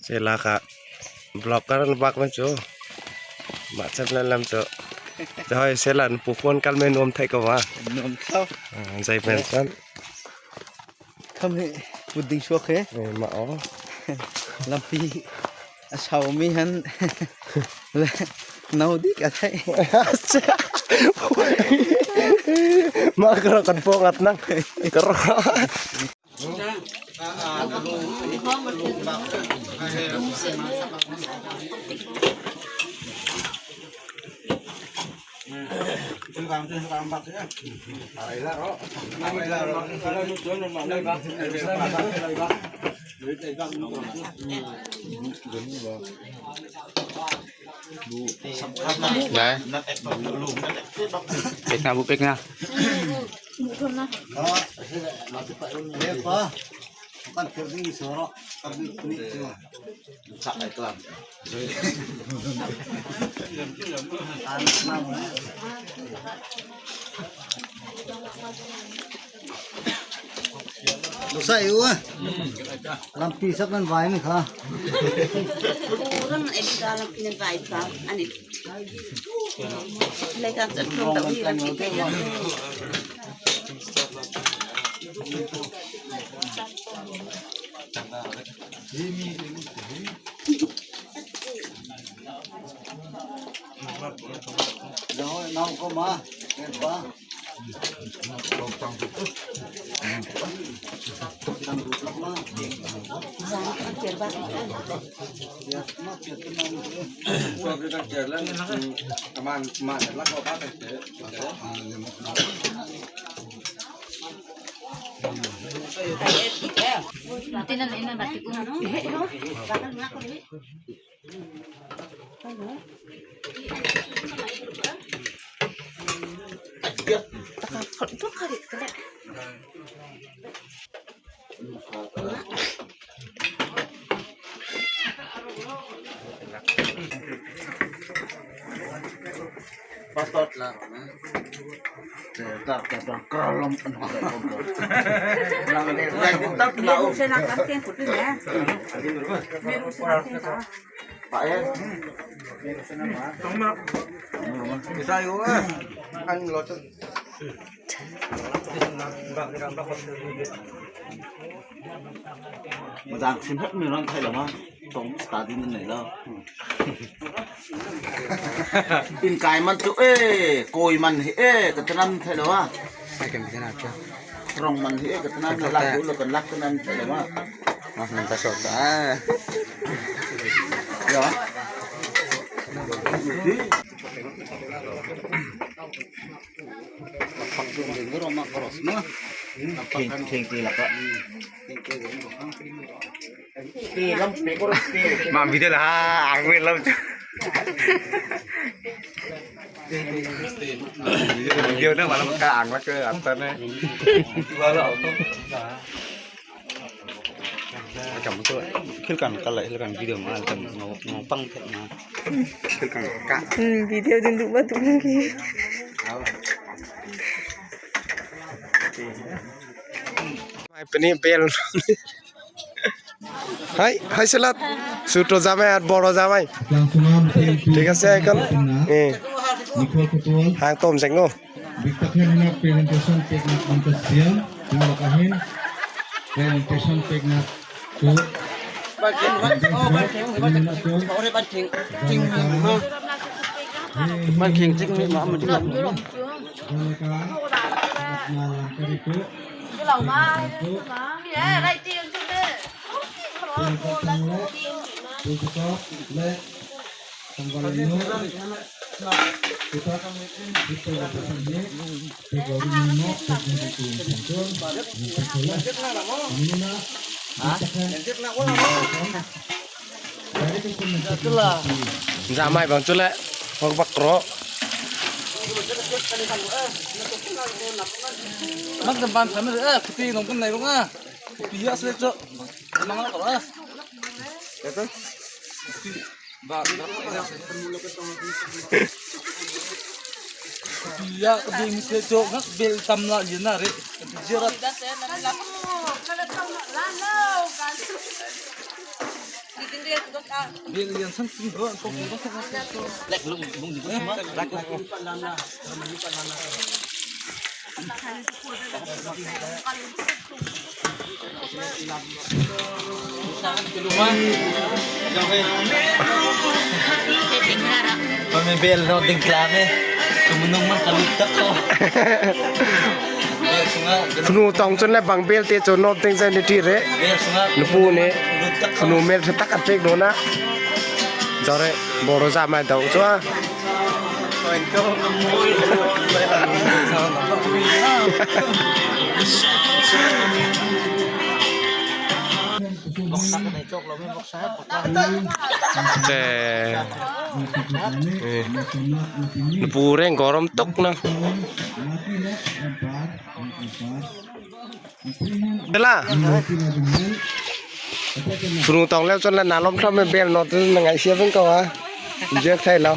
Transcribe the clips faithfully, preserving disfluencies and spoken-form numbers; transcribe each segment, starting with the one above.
Te lakah vlog kar an bâk ma chu. Mah chep lam lam chu. Te hâwi sela, pu khuan kal men nuam thei ko ma. Nuam tho. Ah, zei men chan. Kham hi put ding suak he. Eh, ma aw. Lampi a sau mi han. Le, nau dik a thei. Ma kro kan pawng at nang. Kro. Nè. Pêk na, bu pêk na. Lampi sak nan vai mi kha. Ram ai ka lampi nan vai pa. Ani. Lai ka chan thong ta wi lampi. Pastor lah. Tar tar tar kalam. Lang ni. Meru sena kan tiang kutu ni. Meru sena tiang ta. Pak ya. Bisa yo. Kan lo tu. Mazang sim hep mi rang thai lo ma. Tong study nan nei lo. In kai man chu e, koi man hi e, ka tanam thei lo a. Ai kan bia na cha. Rong man hi e, ka tanam na lak du lo kan lak tanam thei lo a. Ah, nan ta sawt ta. Ya. Khing, khing ti lak a. Mah video lah, ang wei lam chu. Video na malam ka ang lah ke atas ni. Kam tu khil kan kal lah khil kan video ma kan ngau ngau pang thek ma. Khil kan ka. Hmm, video ding du ma tu ki. Mai pani bel. Hai, hai selat. Suto jamai ar boro jamai. Thik ase, kan? Eh. Hang tom jeng o. Biktak hen hinak presentation pêknâk an ka siam. Tin lak ah hin presentation pêknâk chu. Ban khing ching mi ma ma. Jamai bang chu le, hok bak ro. Mak kan ban tham e, kuti nong kan nei rong a. Kuti ya se chu. Mang la ko a. Ba, ba. Kuti ya, kuti mi se chu, ngak bel tam la yin na re. Kuti ya ra. Ti ding Pame bel no ding tla me. Kumunung man kalut tak ko. Bel sunga. Fanu tawng chun le bang bel te chu no ding zan ti re. Bel sunga. Nupu ne. Fanu mel tak a pek no na. Jare boro za mai dau chu a. Che. Eh. Nupu reng gorom tuk na. Bela. Fanu tawng leo chun la na lawm thlam me bel no tu na ngai sia veng ko a. Jek thai lo.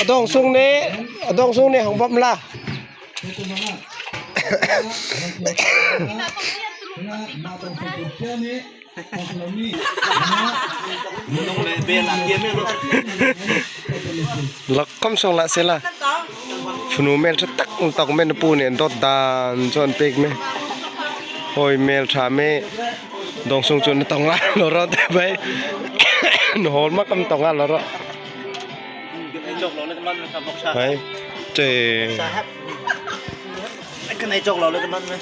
A dawngsung nih, a dawngsung nih hawng bawmh la. Lak kam sawng lah sela. Fanu mel ṭha tak tak men pu nih dawt dan chuan pek me. Hoi mel ṭha me. Dawngsung chuan na tawng a lo rawh te bai. Na hawl mak kam tawng a lo rawh. Hai. Che. Kan ei chawk lo le kan man me.